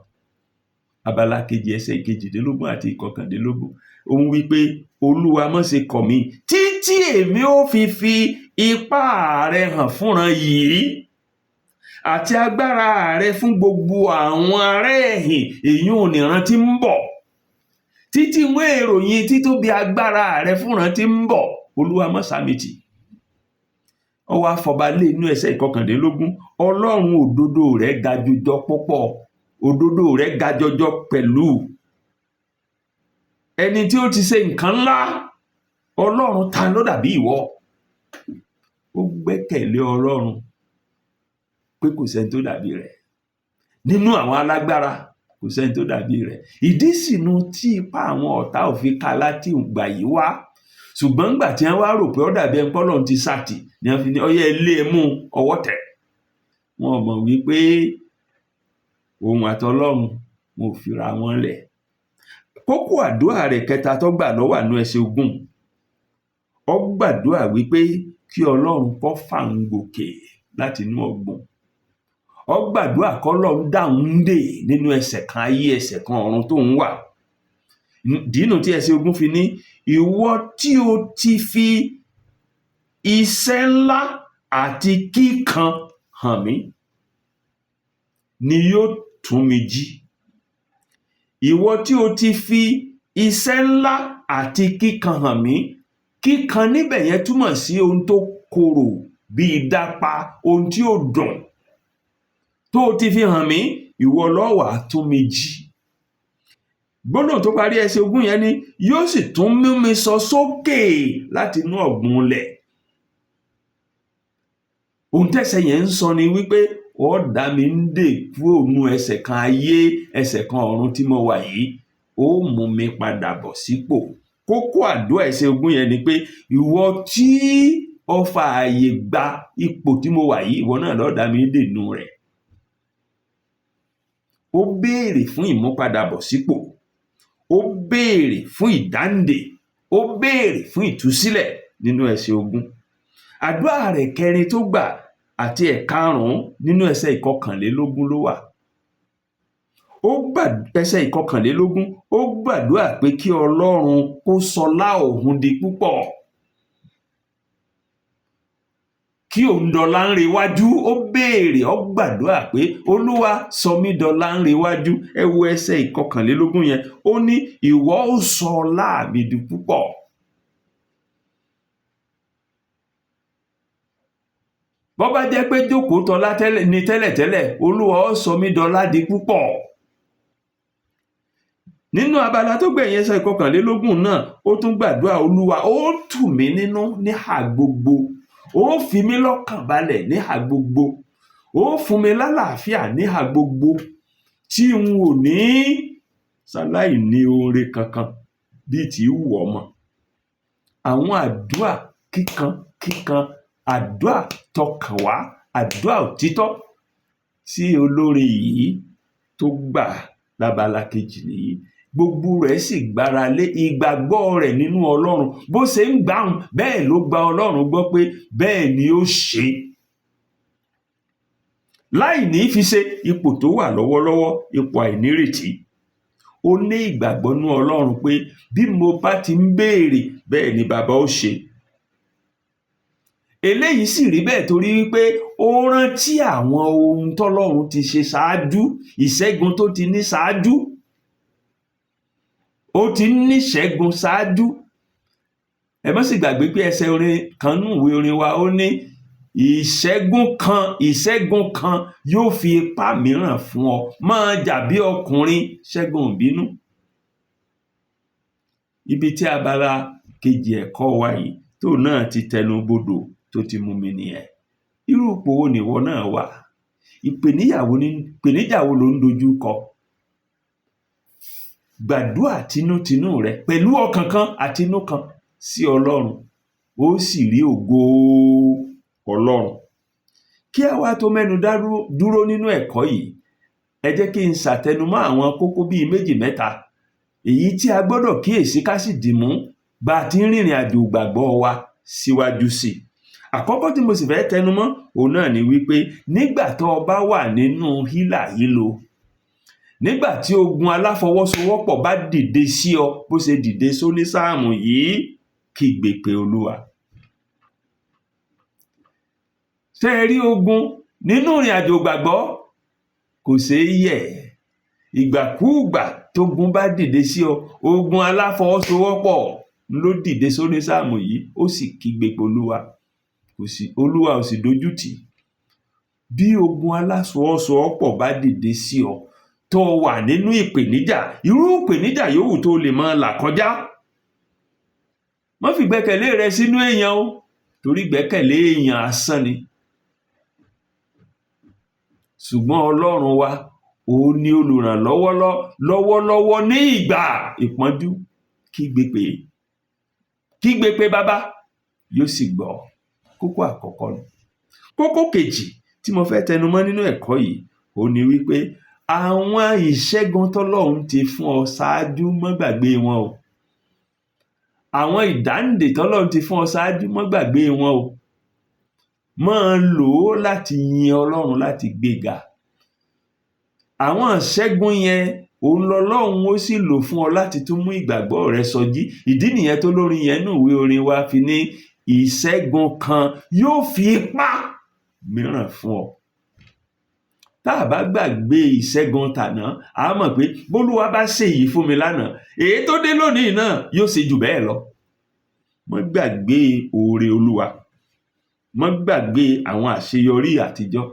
Abala kejì ẹsẹ̀ 18 àti 19. Ó ń wí pé, Olúwa má ṣe kọ̀ mí títí èmi ó fi fi ipá rẹ hàn fúnran yìí àti agbára rẹ fún gbogbo àwọn ará ẹ̀yìn, èyí ò níran tí ń bọ̀. Títí wọ́n èròyìn títóbi agbára rẹ fúnran tí ń bọ̀. Olúwa má sàmìtì. Ó wá fọba lé inú ẹsẹ̀ 19. Ọlọ́run òdodo rẹ̀ ga jọjọ púpọ̀. Òdodo rẹ̀ ga jọjọ pẹ̀lú. Ẹni tí ó ti ṣe nǹkan ńlá, Ọlọ́run ta ló dàbí ìwọ? Ó gbẹ́kẹ̀lé Ọlọ́run pé kò sẹ́ni tó dàbí rẹ̀. Nínú àwọn alágbára, kò sẹ́ni tó dàbí rẹ̀. Ìdí sì nu tí ipá àwọn ọ̀tá ò fi ká láti ìgbà yìí wá. Ṣùgbọ́n ńgbà tí wọ́n wá rò pé ó dàbí ẹni pé Ọlọ́run ti sá tì, ni wọ́n fi ní ọyẹ́ ilé mú ọwọ́ tẹ̀. Wọn ò mọ̀ wípé òun àti Ọlọ́run wọn ò fira wọn lẹ̀. Kókó àdúà rẹ̀ kẹta tó gbà ló wà nínú ẹsẹ̀ 20. Ó gbàdúà wípé kí Ọlọ́run kó fà òun gòkè láti inú ọ̀gbun. Ó gbàdúà kọ́lọ́run dá òun dè nínú ẹsẹ̀ kan ayé, ẹsẹ̀ kan ọ̀run tó ń wà. Dínú tí ẹsẹ̀ 20 fi ní, ìwọ tí o ti fi iṣẹ́ ńlá àti kíkan hàn mí. ni yóò tún mi jí. Ìwọ tí o ti fi iṣẹ́ ńlá àti kíkan hàn mí. Kíkan níbẹ̀ yẹn túmọ̀ sí ohun tó korò bíi dápa, ohun tí ò dùn tó o ti fi hàn mí, ìwọ ló wá tún mi jí. Gbólóhùn tó parí ẹsẹ̀ 20 yẹn ni yóò sì tún mú mi sọ sókè láti inú ọ̀gbun ilẹ̀. Ohun tẹ́sẹ̀ yẹn ń sọ ni wípé ó dá mi ń dè kúrò nú ẹsẹ̀ kan ayé, ẹsẹ̀ kan ọ̀run tí mo wà yìí, ó mú mi padà bọ̀ sípò. Kókó àdúrà ẹsẹ̀ 20 yẹn ni pé ìwọ tí ó fààyè gba ipò tí mo wà yìí, ìwọ náà ló dá mi ń dè nú rẹ̀. Ó béèrè fún ìmúpadàbọ̀ sípò, ó béèrè fún ìdáǹdè, ó béèrè fún ìtúsílẹ̀ nínú ẹsẹ̀ 20. Àdúrà rẹ̀ kẹrin tó gbà àti ẹ̀karùn-ún nínú ẹsẹ̀ 21 ló wà. Ó gbà ẹsẹ̀ 21, ó gbàdúrà pé kí Ọlọ́run kó sọlá òun di púpọ̀, kí òun dọlá ń rewájú. Ó béèrè, ó gbàdúrà pé Olúwa sọ mí dọlá ń rewájú. Ẹ wo ẹsẹ̀ 21 yẹn, ó ní ìwọ ó sọ ọlá mi di púpọ̀. Bó bá jẹ́ pé jókòó tọ́lá ní tẹ́lẹ̀tẹ́lẹ̀, Olúwa ó sọ mí dọlá di púpọ̀. Nínú abala tó gbẹ̀yìn ẹsẹ̀ 21 náà, ó tún gbàdúrà Olúwa ó tù mí nínú níhà gbogbo, ó fi mí lọ́kàn balẹ̀ níhà gbogbo, ó fún mi lálàáfíà níhà gbogbo, tí n ò ní ṣaláì ní oore kankan bíi tí wù ọmọ. Àwọn àdúrà kíkan kíkan, àdúrà tọkàn wá, àdúrà òtítọ́ tí olórin yìí tó gbà lábala kejì nìyí. Gbogbo rẹ̀ sì gbára lé ìgbàgbọ́ rẹ̀ nínú Ọlọ́run. Bó ṣe ń gbàhùn bẹ́ẹ̀ ló gba Ọlọ́run gbọ́ pé bẹ́ẹ̀ ni ó ṣe. Láì ní fi ṣe ipò tó wà lọ́wọ́lọ́wọ́, ipò àìnírètí. Ó ní ìgbàgbọ́ nínú Ọlọ́run pé bí mo bá ti ń béèrè bẹ́ẹ̀ ni bàbá ó ṣe. Eléyìí sì rí bẹ́ẹ̀ torí wípé ó rántí àwọn ohun tọ́lọ́run ti ṣe ṣáájú, ìṣẹ́gun tó ti ní ṣáájú. Ó ti ní ìṣẹ́gun ṣáájú. Ẹ má sì gbàgbé pé ẹsẹ̀ orin kan nínú ìwé orin wa, ó ní ìṣẹ́gun kan, ìṣẹ́gun kan yóò fi ipá mìíràn fún ọ. Máa jà bí ọkùnrin, ṣẹ́gun ìbínú. Ibi tí abala kejì ẹ̀kọ́ wa yìí tó náà ti tẹnu bodò tó ti mú mi nìyẹn. Irú ipò wo nìwọ náà wà? Ìpèníjà wo ló ń dojú kọ? Gbàdúrà tinútinú rẹ pẹ̀lú ọkàn kan àti inú kan sí Ọlọ́run, ó sì rí ògo Ọlọ́run. Kí a wá tó mẹ́nu dúró nínú ẹ̀kọ́ yìí, ẹ jẹ́ kí n ṣàtẹnumọ́ àwọn kókó bíi méjì mẹ́ta èyí tí a gbọ́dọ̀ kíyèsí ká sì dìmú bá a ti ń rìnrìn àjò ìgbàgbọ́ wa síwájú sí i. Àkọ́kọ́ tí mo sì fẹ́ tẹnumọ́ òun náà ni wípé nígbà tó o bá wà nínú hílàhílo, nígbà tí ogun aláfọwọ́sowọ́pọ̀ bá dìde sí ọ bó ṣe dìde sónísáàmù yìí, kígbe pé Olúwa. Ṣé ẹ rí ogun nínú ìrìn àjò ìgbàgbọ́? Kò ṣeé yẹ̀. Ìgbàkúùgbà tógun bá dìde sí ọ, ogun aláfọwọ́sowọ́pọ̀ ló dìde sónísáàmù yìí, ó sì kígbe pé Olúwa. Olúwa ò sì dojú tì í. Bí ogun aláfọwọ́sowọ́pọ̀ bá dìde sí ọ, tó wà nínú ìpèníjà, irú ìpèníjà yòówù tó lè máa là kọjá. Má fi gbẹ́kẹ̀lé rẹ sínú èèyàn o, torí gbẹ́kẹ̀lé èèyàn asán ni. Ṣùgbọ́n Ọlọ́run wa, òun ni olùrànlọ́wọ́ lọ́wọ́lọ́wọ́ ní ìgbà ìpọ́njú. Kígbe pé, kígbe pé bàbá yóò sì gbọ́. Kókó àkọ́kọ́ ni. Kókó kejì tí mo fẹ́ tẹnumọ́ nínú ẹ̀kọ́ yìí, òun ni wípé àwọn ìṣẹ́gun tọ́lọ́run ti fún ọ ṣáájú, má gbàgbé wọn o. Àwọn ìdáǹdè tọ́lọ́run ti fún ọ ṣáájú, má gbàgbé wọn o. Máa lò ó láti yin Ọlọ́run, láti gbéga. Àwọn ìṣẹ́gun yẹn òun lọ́lọ́run ó sì lò fún ọ láti tún mú ìgbàgbọ́ rẹ sọjí. Ìdí nìyẹn tó lórin yẹn nínú ìwé orin wa fi ní ìṣẹ́gun kan yóò fi ipá mìíràn fún ọ. Tá a bá gbàgbé ìṣẹ́gun tàná, a mọ̀ pé bólúwa bá ṣe èyí fún mi lánàá, èyí tó dé lónìí náà yóò ṣe jù bẹ́ẹ̀ lọ. Má gbàgbé oore Olúwa, má gbàgbé àwọn àṣeyọrí àtijọ́,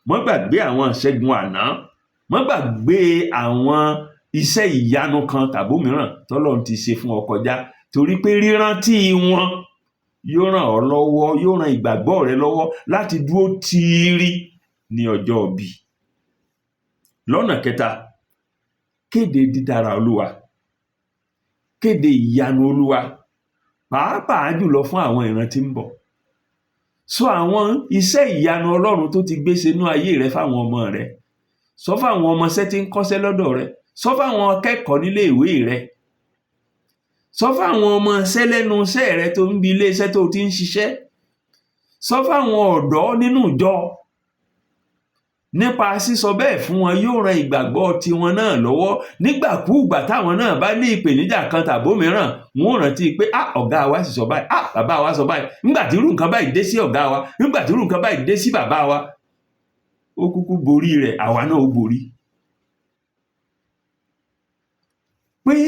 má gbàgbé àwọn ìṣẹ́gun àná, má gbàgbé àwọn iṣẹ́ ìyanu kan tàbómìíràn tọ́lọ́run ti ṣe fún ọ kọjá, torí pé rírántí wọn yóò ràn ọ́ lọ́wọ́, yóò ran ìgbàgbọ́ rẹ lọ́wọ́ láti dúró tiiri ní ọjọ́ ibi. Lọ́nà kẹta, kéde dídára Olúwa, kéde ìyanu Olúwa, pàápàá jùlọ fún àwọn ìran tí ń bọ̀. Sọ àwọn iṣẹ́ ìyanu Ọlọ́run tó ti gbé sínú ayé rẹ fáwọn ọmọ rẹ, sọ fáwọn ọmọọṣẹ́ tí ń kọ́ṣẹ́ lọ́dọ̀ rẹ, sọ fáwọn akẹ́kọ̀ọ́ nílé ìwé rẹ, sọ fáwọn ọmọọṣẹ́ lẹ́nu iṣẹ́ rẹ tó ń bi ilé iṣẹ́ tó ti ń ṣiṣẹ́, sọ fáwọn ọ̀dọ́ nínú ìjọ. Nípa sísọ bẹ́ẹ̀ fún wọn yóò ran ìgbàgbọ́ tiwọn náà lọ́wọ́. Nígbàkúùgbà táwọn náà bá ní ìpèníjà kan tàbómìíràn, wọn ò rántí pé, ah, ọ̀gá wa sì sọ báyìí, ah, bàbá wa sọ báyìí, nígbà tí irú nǹkan báyìí dé sí ọ̀gá wa, nígbà tí irú nǹkan báyìí dé sí bàbá wa, ó kúkú borí rẹ̀, àwa náà ó borí. Pín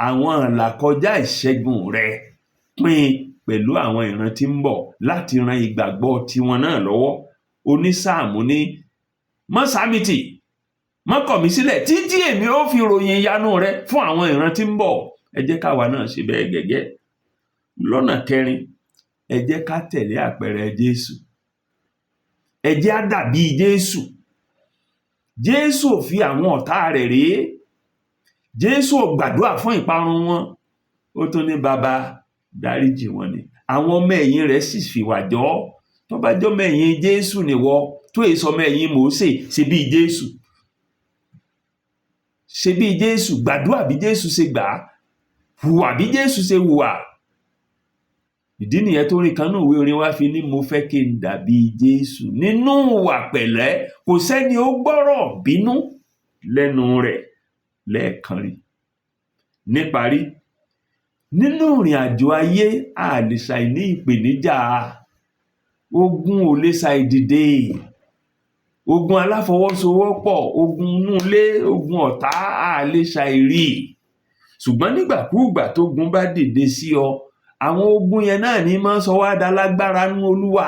àwọn ìlàkọjá ìṣẹ́gun rẹ, pín pẹ̀lú àwọn ìran tí ń bọ̀ láti ran ìgbàgbọ́ tiwọn náà lọ́wọ́. Onísáàmù ní, má sámìtì, má kọ̀ mí sílẹ̀ títí èmi ó fi ròyìn ìyanu rẹ fún àwọn ìran tí ń bọ̀. Ẹ jẹ́ káwa náà ṣe bẹ́ẹ̀ gẹ́gẹ́. Lọ́nà kẹrin, ẹ jẹ́ ká tẹ̀lé àpẹẹrẹ Jésù. Ẹ jẹ́ á dàbí Jésù. Jésù ò fi àwọn ọ̀tá rẹ̀ ré. Jésù ò gbàdúrà fún ìparun wọn. Ó tún ní, Baba, dáríjì wọ́n ni. Àwọn ọmọ ẹ̀yìn rẹ̀ sì fìwà jọ ọ́. Tó bá jọ́mọ ẹ̀yìn Jésù nìwọ, tó èso ọmọ ẹ̀yìn Mósè, ṣe bí Jésù. Ṣe bí Jésù, gbàdúrà bí Jésù ṣe gbà á, hùwà bí Jésù ṣe hùwà. Ìdí nìyẹn tó rin kan náà ìwé orin wa fi ní, mo fẹ́ kí n dàbí Jésù nínú ìwà pẹ̀lẹ́, kò sẹ́ni ó gbọ́rọ̀ bínú lẹ́nu rẹ̀ lẹ́ẹ̀kan rí. Níparí, nínú ìrìn àjò ayé, a lè ṣàì ní ìpèníjà, ogun ò lè ṣàì dìde, ogun aláfọwọ́sowọ́pọ̀, ogun inú ilé, ogun ọ̀tá, a lè ṣàì rí. Ṣùgbọ́n nígbàkúùgbà tógun bá dìde sí ọ, àwọn ogun yẹn náà ní máa ń sọ wá dalágbára nú Olúwa.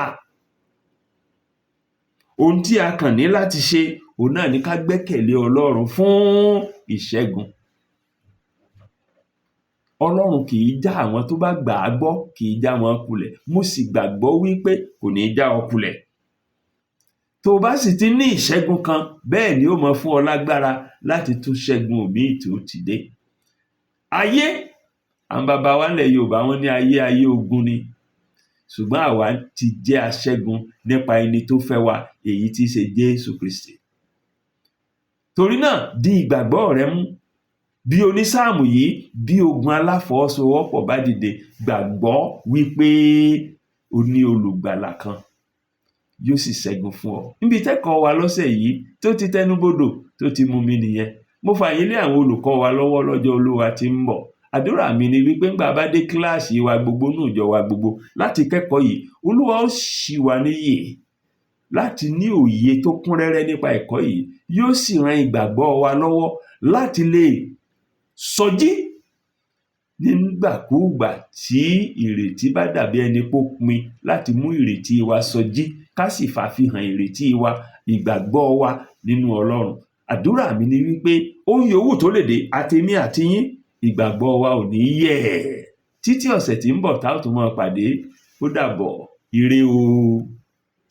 Ohun tí a kàn ní láti ṣe, òun náà ni ká gbẹ́kẹ̀lé Ọlọ́run fún ìṣẹ́gun. Ọlọ́run kì í já àwọn tó bá gbà á gbọ́, kì í já wọn kulẹ̀. Mo sì gbàgbọ́ wípé kò ní já ọ kulẹ̀. Tó o bá sì ti ní ìṣẹ́gun kan, bẹ́ẹ̀ ni ó mọ fún ọ lágbára láti tún ṣẹ́gun òmíì tó ti dé. Ayé, àwọn baba wa nílẹ̀ Yorùbá wọ́n ní ayé ayé ogun ni. Ṣùgbọ́n àwa ti jẹ́ aṣẹ́gun nípa ẹni tó fẹ́ wa, èyí tí í ṣe Jésù Kristi. Torí náà, di ìgbàgbọ́ rẹ mú. Bí onísáàmù yìí, bí ogun aláfọwọ́sowọ́pọ̀ bá dìde, gbàgbọ́ wípé o ní olùgbàlà kan, yóò sì ṣẹ́gun fún ọ. Níbi tẹ́kọ̀ọ́ wa lọ́sẹ̀ yìí tó ti tẹnubodò tó ti mú mi nìyẹn. Mo fà yín lé àwọn olùkọ́ wa lọ́wọ́ lọ́jọ́ Olúwa tí ń bọ̀. Àdúrà mi ni wípé ńgbà bá dé kíláàsì wa gbogbo nínú ìjọ wa gbogbo láti kẹ́kọ̀ọ́ yìí, Olúwa ó ṣí wa níyè láti ní òye tó kún rẹ́rẹ́ nípa ẹ̀kọ́ yìí, yóò sì ran ìgbàgbọ́ wa lọ́wọ́ láti lè sọjí nígbàkúùgbà tí ìrètí bá dàbí ẹni pó pin, láti mú ìrètí wa sọjí, ká sì fàfihàn ìrètí wa, ìgbàgbọ́ wa nínú Ọlọ́run. Àdúrà mi ni wípé ohun yòówù tó lè dé, àtèmi àti yín, ìgbàgbọ́ wa ò ní yẹ̀. Títí ọ̀sẹ̀ tí ń bọ̀ tá ó tún máa pàdé, ó dàbọ̀, ire o.